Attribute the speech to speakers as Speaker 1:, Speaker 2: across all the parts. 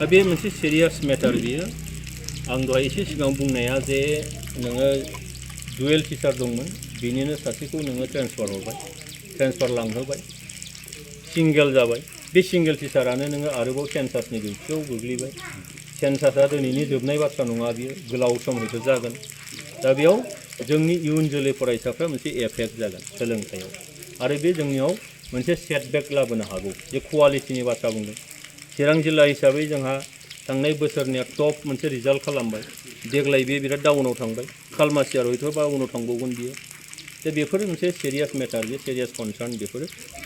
Speaker 1: बे मोनसे serious matter बियो आं दहाय एसे सिगां बुंनाया जे नोङो डुएल टिचार दंमोन बिनिनो सासेखौ नोङो ट्रेन्सफार लांहोबाय सिंगेल जाबाय बे सिंगेल टिचारानो नोङो आरोबाव सेन्सासनि डिउटियाव गोग्लैबाय सेन्सासा दिनैनि जोबनाय बाथ्रा नङा बियो गोलाव सम हयथ' जागोन दा बेयाव जोंनि इयुन जोलै फरायसाफ्रा मोनसे एफेक्ट जागोन सोलोंथायाव आरो बे जोंनियाव मोनसे सेटबेक लाबोनो हागौ जे क्वालिटिनि बाथ्रा बुंदों चिरां जिल्ला हिसाबै जोंहा थांनाय बोसोरनिया टप मोनसे रिजाल्ट खालामबाय देग्लाय बे बिराद डाउनाव थांबाय खालमासिया हयथ' बा उनाव थांबावगोन बियो दा बेफोर मोनसे सिरियास मेटार बे सिरियास कनसार्न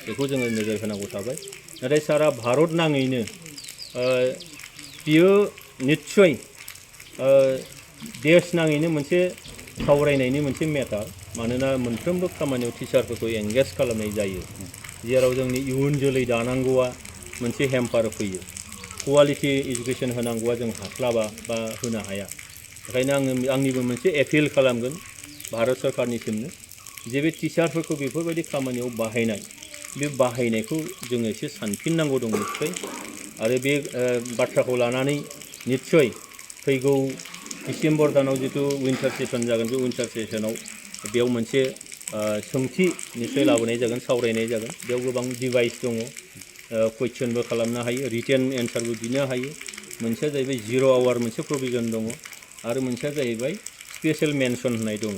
Speaker 1: बेखौ जोङो नोजोर होनांगौ थाबाय नाथाय सारा भारत नाङैनो बियो निस्सय देश नाङैनो मोनसे सावरायनायनि मोनसे मेटार मानोना मोनफ्रोमबो खामानियाव टिचारफोरखौ एंगेज खालामनाय जायो जेराव जोंनि इयुन जोलै दानांगौआ मोनसे हेम्पार फैयो क्वालिटि एजुकेशन होनांगौआ जों हास्लाबा बा होनो हाया ओंखायनो आंनिबो मोनसे एपिल खालामगोन भारत सरकारनिसिमनो जे बे टिचारफोरखौ बेफोरबायदि खामानियाव बाहायनाय बे बाहायनायखौ जोङो एसे सानफिननांगौ दं निस्सय आरो बे बाथ्राखौ लानानै निस्सय फैगौ डिसेम्बर दानाव जितु विन्टार सेसन जागोन बे विन्टार सेसनाव बेयाव मोनसे सोंथि निस्सय लाबोनाय जागोन सावरायनाय जागोन बेयाव गोबां डिभाइस दङ कुइसनबो खालामनो हायो रिटेन एन्सारबो बिनो हायो मोनसेया जाहैबाय 0 आवार मोनसे प्रभिजन दङ आरो मोनसेया जाहैबाय स्पेशेल मेनसन होननाय दङ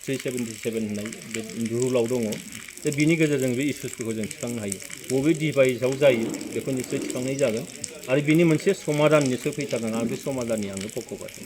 Speaker 1: 377 होननाय बे रुलाव दङ दा बिनि गेजेरजों बे इस्युसफोरखौ जों थिखांनो हायो बबे डिभाइसआव जायो बेखौ निस्सय थिखांनाय जागोन आरो बिनि मोनसे समाधान निस्सय फैथारनाङा बे समाधाननि आङो पक्ष' बाथ्रा